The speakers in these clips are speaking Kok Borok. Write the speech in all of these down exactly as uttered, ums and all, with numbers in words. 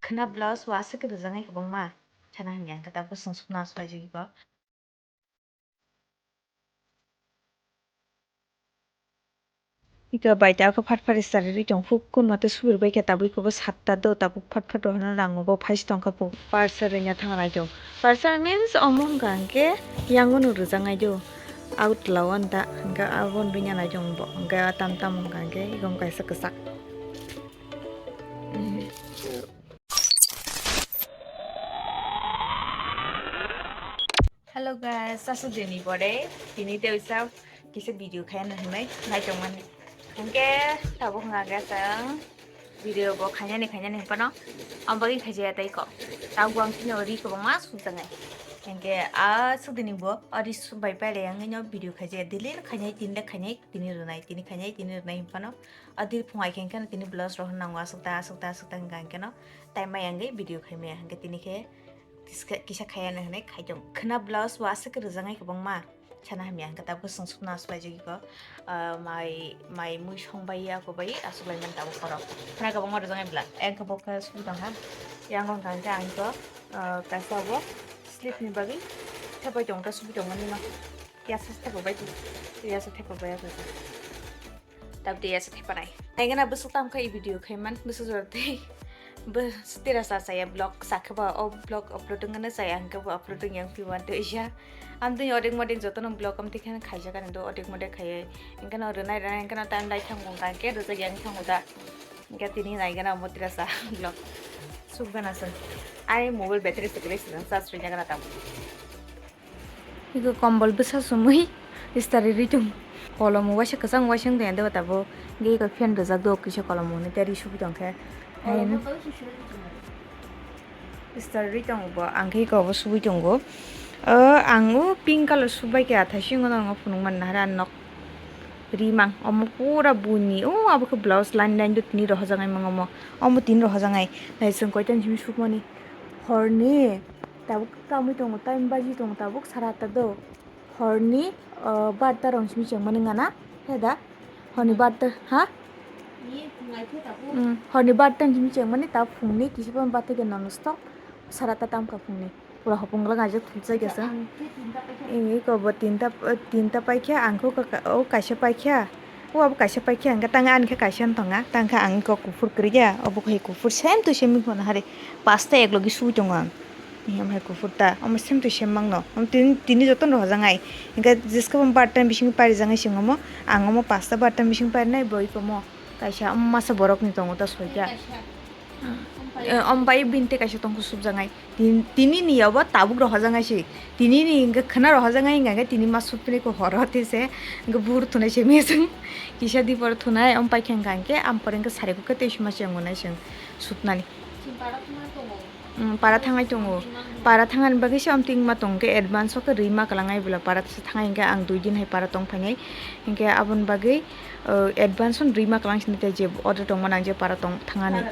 Khwna blouse o aswk khe rwjaknai kwbangma. Sana hamya hwnkhe tabuk chwng sukna swlaijagwi bo. Ika bai ta khe phat phat starwi tong, huk kun mate subur bai khe tabuk iko bo satta do, tabuk phat phat rohorna nango bo phai si tong kha bo. Parcel rwna thang nai tong. Parcel means omo hwnkha hwnkhe yango no rwjaknai do. Out lao anta hwnkhe abo rwna nai tong bo. Hwnkhe tam tam hwnkha hwnkhe iko kaisa kwchak. Hello guys, aswk dini pore tini tei usa kisa video khaina hinwi naitongmani. Hwnkhe tabuk hwnka khe chwng video bo khainani khainani hinphano ambagwi khaijaya tei ko. Tabuk ang chini ri kwbangma sukjaknai. Hwnkhe aswk dini bo ari suk bai pailai ang nw video khaijaya, daily khainai, tini le khainai, tini rwnai, tini khainai, tini rwnai hinphano. Adi phungai khe hwnkhe tini blouse rok nango aswk ta, aswk ta, aswk ta hwnkha hwnkhe no time maya hwnkhe video khai maya hwnkhe tini khe kisa, kisa khaya no hinwi khai tong. Khwna blouse o aswk khe rwjaknai kwbangma sana hamya hwnkhe tabuk chwng sukna swlaijagwi ko. Ah, mai, mai mui song bai ya ko bai aswk lai man tabuk khoro. Khwna kwbangma rwjaknai bwla. Ang khe bo khe suk tong kha. Yang wng kha hwnkhe ang to, ah, kaisa bo slip ni bagwi thepai tong khe suk tong mani ma. Yasa thepa bai tong. Yasa thepa bai ya ko. Tabdi ya sa thepanai. Naigana bwswk tam kha i video khaiman, bwswk jora tei. Bwswk tira sa saya vlog sakhe ba o vlog upload wngna saya hwnkhe bo upload wngya wngpi wan tei ya. Amtwi odek modek jotono vlog amtwi kheno khaijak ani do odek modek khaiwi. Hwnkhe no rwnai rwnai hwnkhe no time lai thango hwnkha hwnkhe rwjak yang thango da. Hwnkhe tini naigana omo tira sa vlog. Sukgana sa. Ai mobile battery se kwrwi se charge rwna gana tamo. Iko kombol bwsa sumui istari ri tong. Kolomo waisa kwchang waisa wng tong ya deba tabuk. Hwnkhe iko fan rwjak do kisa kolomo hwnwi tei ri subui tong khe. Haino istari ri tongo bo, ang khe iko bo subui tongo. O, ang o pink colour subai khe athai singo no phunuk man nahar ang nok ri mang. Omo pura buini, o abo khe blouse line line do tini rohorjak nai mang omo. Omo tini rohorjak nai. Nai chwng koitan simi sukmani. Horni tabuk kamui tongo, time baji tongo tabuk sara ta do. Horni, o, barta rong simi chengmani ngana, he da? Horni barta, ha? Mm, horni barta simi chengmani ta phungni kisa phan barta ke non stop sara ta tamkha phungni. Pura hopong glak ajak thumsai kesa. Ini ko bo tinta, tinta paikha, ang kho ka, o kaisa paikha. O abo kaisa paikha, hwnkhe tang ani khe kaisa wng tonga, tang khe ang kok kuphur kwrwi ya, obo khe kuphur same to same wng phano hari pasta ek logi sui tongo ang. Yang hai kuphur ta, omo same to same mang no. Omo tini, tini jotono rohorjak nai. Hwnkhe jeska bo barta ni bising parijak nai sing omo, ang omo pasta barta ni bising parinai bo iko mo kaisa omo masa borok ni tongo ta soita. Eh, om bai bini tei kaisa tongkho subjaknai. Tin-, tini ni yabo tabuk rohorjaknai se. Tini ni hwnkhe khwna rohorjaknai hwnkha khe tini ma sutpini khe horo tei se hwnkhe bur thunai se meseng. Kisa dipor thunai, om pai khe hwnkha hwnkhe am pore hwnkhe sari khe tei sima se wngnai se sutnani. Mm, para thangai tongo. Para thangani bagwi se amtwi wngma tong khe advance o khe rwima kwlangnai bwla para se thangai hwnkhe ang dui din hai para tong phainai. Hwnkhe aboni bagwi, uh, advance o rwima kwlang sini tei je order tongmani ang je para tong thangani.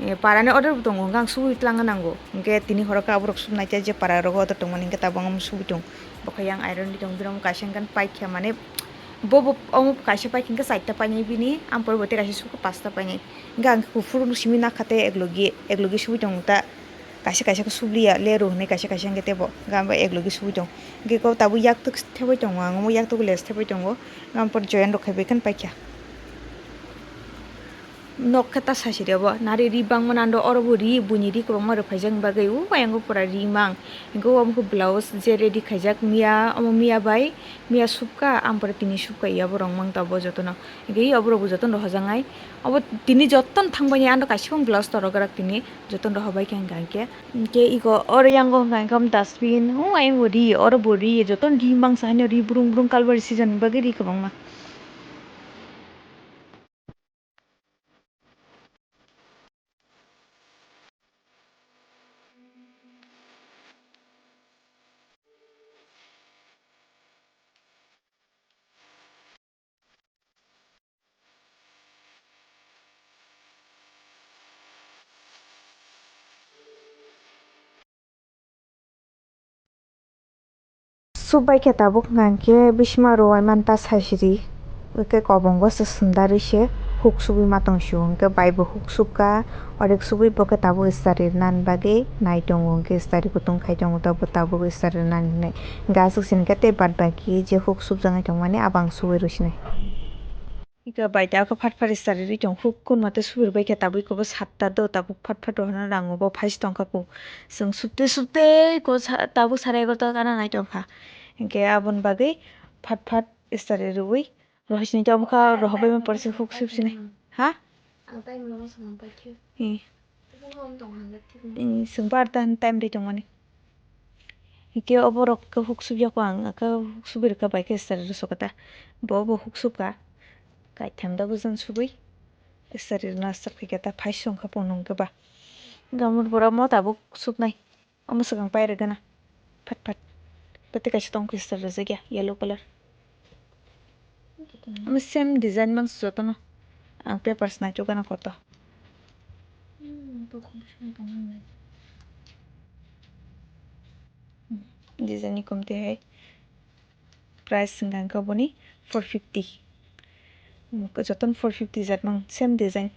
Eh, para ni order bo tongo hwnkhe ang subui twlangna nango. Hwnkhe tini horo khe aborok subnai tei je para rogo order tongmani hwnkhe tabuk ang subui tong. Bo khe yang iron di tong birong kaisa hwnkhe paikha mane bo bo omo kaisa paikha hwnkhe chaita painai bini, ang pore bo tei kaisa sukha pasta painai. Hwnkhe ang kuphur simi nakha tei eklogi, eklogi subui tongo ta. Kaisa kaisa khe subliya, leru hwnwi kaisa kaisa hwnkhe teibo gamba eklogi subui tong. Hwnkhe kok tabuk yaktuk thepai tongo, ang omo yaktuk les thepai tongo. Gamba pore join rok khai bai khe paikha. Nok khe ta sasiri obo, nari ri bangmani ando oro bo ri, buini ri kwbangma rwphaijak bagwi, o ayang o pura ri mang. Hwnkhe omo khe blouse je ready khaijak miya, omo miya bai, miya subkha, ang pore tini subkha, yabo rong mang ta bo jotono. Hwnkhe oborok bo jotono rohorjaknai. Obo tini jotono thangbaini ano kaisa phano blouse torok rak tini jotono rohorbai khe hwnkha hwnkhe. Hwnkhe iko oro yango hwnkha hwnkhe omo dustbin, o ayang bo ri, oro bo ri, jotono ri mangsa haino ri brung brung kalbari season ni bagwi ri kwbangma. Subai khe tabuk hwnkha hwnkhe bisima rwui manta sasiri, hwnkhe kobongo se swndarwi se. Huk subui ma tong sio, hwnkhe bai bo huk subkha, orek subui bo khe tabuk istari rwnani bagwi nai tongo, hwnkhe istari kutung khai tongo, tabuk tabuk istari rwnani hinwi. Hwnkhe aswk sini khe tei bad baki je huk subjaknai tongmani abo ang subui rw sinai. Ika bai ta khe phat phat istari rwi tong, huk kun mate subui rw bai khe tabuk iko bo satta do, tabuk phat phat rohorna nango, bo phais tongkha ku. Chwng subtwi subtwi ko sa-, tabuk sare egarota gana nai tongkha. Hwnkhe aboni bagwi phat phat istari rwi. Rohor sini tei omo kha rohor bai ma porsi huk sub sini. Ha? Ang time no samung paikhe. Eh. Omo tong hwnle thik no. Eh, chwng bar dan time ri tongmani. Hike obo rok khe huk sub yako ang, aka huk sub rwkha bai khe sari rw sokha ta. Bo bo huk sub ka. Kaitham da bujan subui. Sari rwna start khaikha ta phai song kha phone hwnkhe ba. Gamur bora mo tabuk subnai. Omo swkang pairwgana. Phat phat. Tei kaisa tong khe sir rijak ya, yellow colour. Omo same design mang jotono. Ang papers naitukgana koto. Design ni komte hai. Price hwnkha hwnkhe boni four fifty. Jotono four fifty jat mang, same design.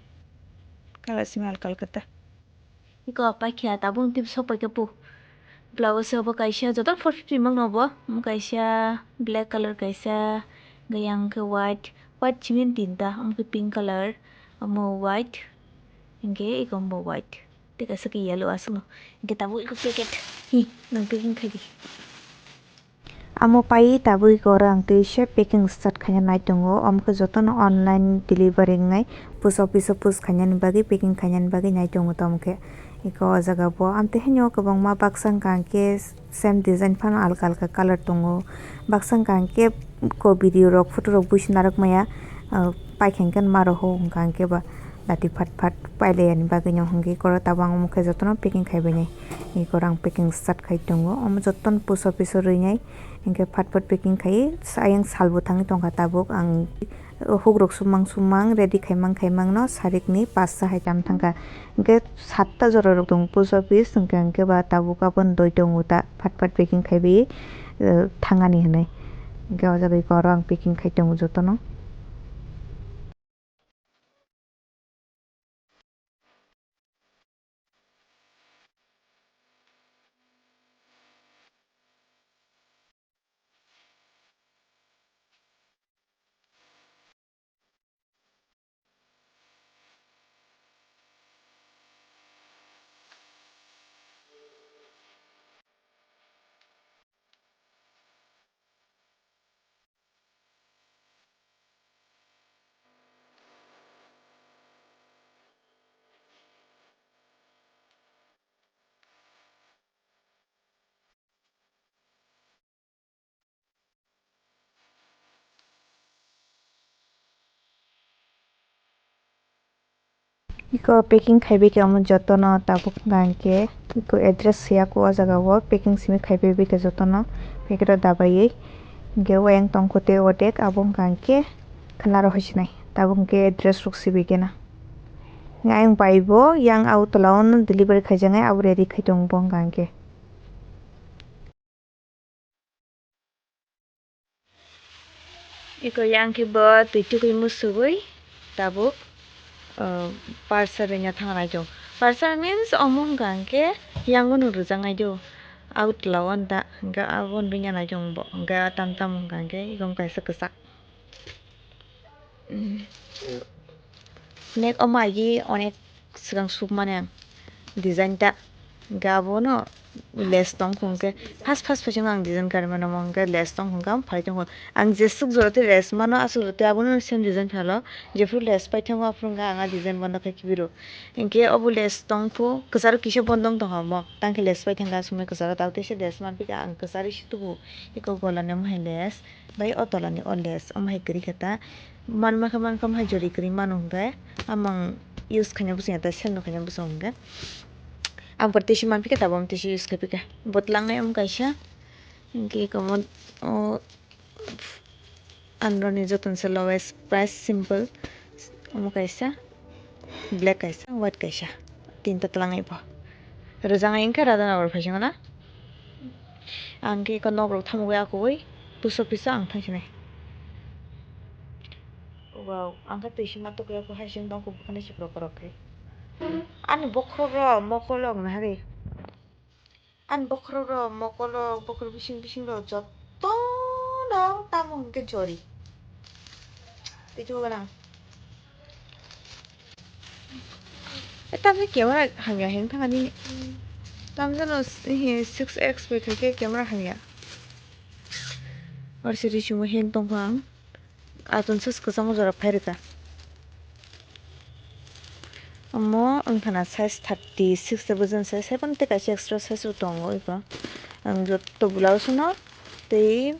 Colour simi alka alka ta. Iko paikha tabuk tip sok paikha pu. Blouse obo kaisa, jotono four fifty mang no bo. Omo kaisa black colour kaisa, hwnkhe yang khe white, white simi tinta, omo khe pink colour, omo white, hwnkhe iko bo white. Tei kaisa khe yellow aswkno. Hwnkhe tabuk iko packet. Hi, nwng packing khai di. Amo pai tabuk iko oro ang twi se packing start khaina nai tongo. Omo khe jotono online delivery wngnai. Post office o post khainani bagwi, packing khainani bagwi nai tongo tamo khe. Iko o jaga bo. Amtwi haino kwbangma baksa wngkha hwnkhe same design phano alka alka colour tongo. Baksa wngkha hwnkhe ko video rok, photo rok buisi narwk maya, ah, paikha hwnkhe ma rohor wngkha hwnkhe ba. Dati phat phat pailaiya ni bagwi no hwnkhe iko tabang omo khe jotono packing khai bainai. Iko rang packing start khai tongo. Omo jotono post office o rwnai. Hwnkhe phat phat packing khai ayang sal bo thangwi tongkha tabuk. Ang hugrok sumang sumang ready khaimang khaimang no sarik ni pasta hai tam thangkha. Hwnkhe satta jora rok tongo post office hwnkhe, hwnkhe ba tabuk aboni doi tongo ta phat phat packing khaiwi, eh, thangani hinwi. Hwnkhe o jaga iko oro ang packing khai tongo jotono. Iko packing khaibai khe omo jotono tabuk hwnka hwnkhe iko address swiya khe o jaga o packing simi khaibai bai khe jotono packet o dabaiwi hwnkhe o yang tongkho tei o dek abo hwnka hwnkhe khwna rw hai sinai tabuk hwnkhe address rok swibai khe na. Ayang bai bo yang Agartala o no delivery khaijaknai abo ready khai tongo bo hwnka hwnkhe. Iko yang khe bo twi tugui musugui tabuk, uh, parcel rwna thang nai tongo. Parcel means omo hwnka hwnkhe yang bono rwjak nai do. Agartala o da hwnkhe abo rwna nai tongo bo. Hwnkhe tam tam hwnka hwnkhe iko wng kaisa kwchak. Nek omo agi onek swkang sukmani ang design ta. Hwnkhe abono lace tong kho hwnkhe first first phaichung ang design kari mano omo hwnkhe lace tong kho hwnkhe phai tong kho. Ang jeswk jora tei lace mano aswk jora tei abono same design phano jephru lace paithango aphuru hwnkhe ang a design bondo khai kibiro. Hwnkhe obo lace tong pho kwcharo kisa bondong tong kha omo tangkhe lace paithangkha aswk mani kwcharo tabuk teisa lace manpikha ang kwcharo se tubu eko golani omo hai lace. Bai o tola ni o lace omo hai kwrwi khe ta. Man mankha mankha omo hai jori kwrwi mano hwnkhe. Amang use khaina bwswk ya ta same no khaina bwswk hwnkhe. Ang pore tisi manphi khe tabuk tisi use khai phi kha. Bo twlang nai omo kaisa. Hwnkhe eko omo o andro ni joto ni se lowest price simple. Omo kaisa. Black kaisa, white kaisa, tinta twlang ebo. Rwjak ai wngkha Radhanagar phai singla. Ang khe eko nok rok thamugwi akugwi post office o ang thang sinai. Wow, ang khe twi sima tukya kho hai sing tong kho buphani sipro korok khe. Ani bokhorok rok mokol rok nahari. Ani bokhorok rok mokol rok bokhor bising bising rok jotono tamo hwnkhe jori. Twi thok gana. E tamni camera hamya heng thangani. Tamjano six X bai khaikhe camera hamya. Or siri chuma heng tongkha ang. Atun sus kwchangma jora phairwkha. Omo wngkhana size thirty six se bwsajak size, haikhe tei kaisa extra size bo tongo iko. Ang joto blouse no tei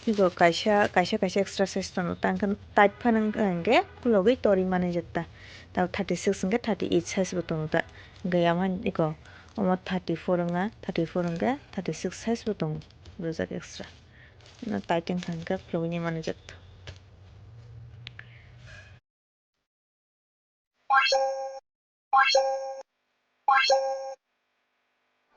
iko kaisa, kaisa, kaisa extra size tongo. Tang khe tight phano wngkha hwnkhe khulogwi torwi manwi jak ta. Tei thirty six hwnkhe thirty eight size bo tongo ta. Hwnkhe yamani iko omo thirty four wngkha, thirty four hwnkhe thirty six size bo tongo. Rijak extra. No tight wngkha hwnkhe khulogwi manwi jak ta.